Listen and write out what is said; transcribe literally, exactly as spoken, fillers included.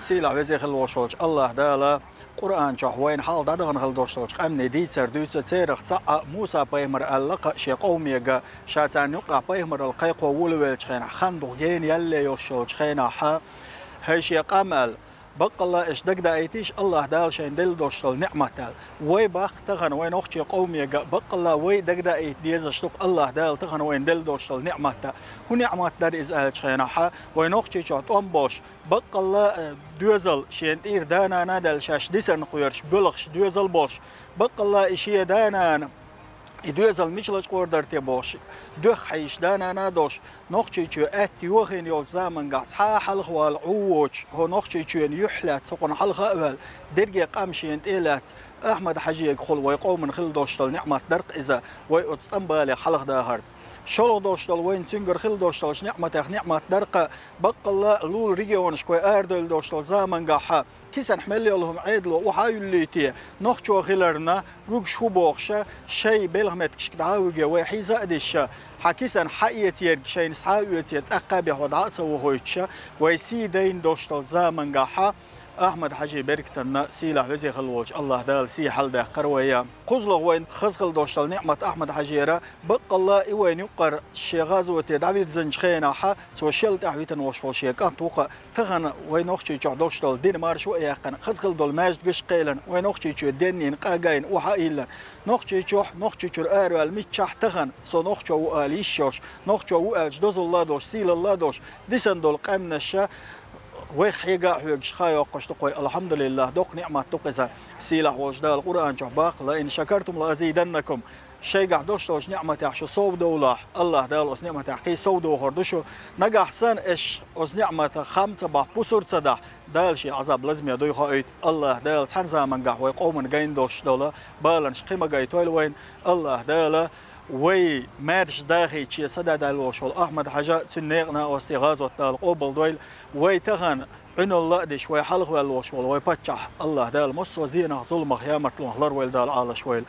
Сийлахь везий хилла волуш волчу АллахӀ Дала Къуръан чохь вайна хьалха дӀадахана хилла долуш долчу къаьмнийн дийцар дуьйцу. Церах цхьаъ Муса-пайхамар аьлла-кх шен къомега, ша царна юкъахь пайхамаралла кхайкхо волавеллачу хенахь, хандух гена ялле йолуш йолчу хенахь, хӀай шен къам аьлла, баккъалла аша дагадаийтийша АллахӀ Дала шайна делла долуш долу ниъмат аьлла. Вай баккха тахана вай нохчийн къомега, баккъалла вай дагадаийта дезаш ду-кх АллахӀ Дала тахана вайна делла долуш долу ниъмат а. ХӀун ниъмат дара иза аьллачу хенахь, вай Нохчийчохь тӀом болуш, баккъалла а, доьзал шена тӀера да-нана а даьлла, шаьш дисарна кхоьруш, боьлхуш доьзал болуш, баккъалла и шен да-нана, и доьзал мича лачкъор дара те бохуш, дуьххьа хьийзаш да-нана а долуш, Нохчийчоь аьтта йохийна йолчу замангахь цхьа а хьалха вала Ӏу воцуш, хӀо Нохчийчоьнан юьхь лаьцна хӀокхунна хьалха а ваьлла, дерриге къам шена тӀе а лаьцна, Ахьмад-Хьаьжега хула вай къомана хилла долуш долу ниъмат дара-кх иза, вай оцу тӀом балех хьалха дахарца. ШолгӀа долуш долу вайна цуьнгара хилла долуш долчу ниъматех ниъмат дара-кх, баккъалла а лула регионашка вай арадевлла долуш долчу замангахь, кисанхьа мел йолу хӀума Ӏедало охьа а юьллий те, нохчо хиларна, вуьгуш хӀу бохуша, шайн белхан меттигашка дӀа а вуьге, вай хьийза а дисша, хьан кисанхьа хьаэца ерг шайна схьа а оьций, тӀаккха а бен хьо дӀа а ца вохуьйтуша, вай сий дайна долуш долчу замангахь, Ахьмад-Хьаьжин беркатанна сийлахь везий хилла волчу АллахӀ Дала сий хьаладаьккхира вай. КхозлагӀа вайн хаза хилла долуш долу ниъмат Ахьмад-Хьаьжера, баккъалла а и вайна юккъара шен гӀазоте дӀавирзинчу хенахь, цо шел тӀаьхьа витина волуш волу шен кӀант ву-кх, тахана вай Нохчийчохь долуш долу динан маршо а яьккхина, хаза хилла долу маьждигаш а кхелина, вай Нохчийчоь денна, къа гайна, охьа а йиллина. Нохчийчохь, Нохчийчуьра араваьлла миччахь а тахана, со нохчо ву ала йиш йолуш, нохчо ву аьлча дозалла а долуш, сийлалла а долуш, дисина долу къаьмнаша, вайх хьега а хьоьгуш, хан йоккхуш ду-кх вай, алхьамдулиллахӀ, доккха ниъмат ду-кх иза. Сийлахь волчу Дала Къуръан чохь баккха: «Ла ин шакартум ла азиданнакум». Шайгахь долуш долчу ниъматех шу сов довлахь, АллахӀ Дала оцу ниъматех кхин сов дохур ду шу. Нагахь санна аша оцу ниъматах хам ца бахь, пусар ца дахь, Дала шен Ӏазаб лазаме дуй хоуьйту. АллахӀ Дала цхьана замангахь вай къомана гайна долуш долу баланаш кхин ма гайтойла вайна. АллахӀ Дала вай маьрша дахийта шен са даьлла волуш волу Ахьмад-Хьаьжа, цуьнан некъан накъостий гӀазот Дала къобалдойла. Вай тахана Ӏуьналла а деш, вай хьалхаваьлла волуш волу вай паччахь, АллахӀ Дала массо а зенах, зуламах, ямартлонах ларвойла Дала Ӏалашвойла.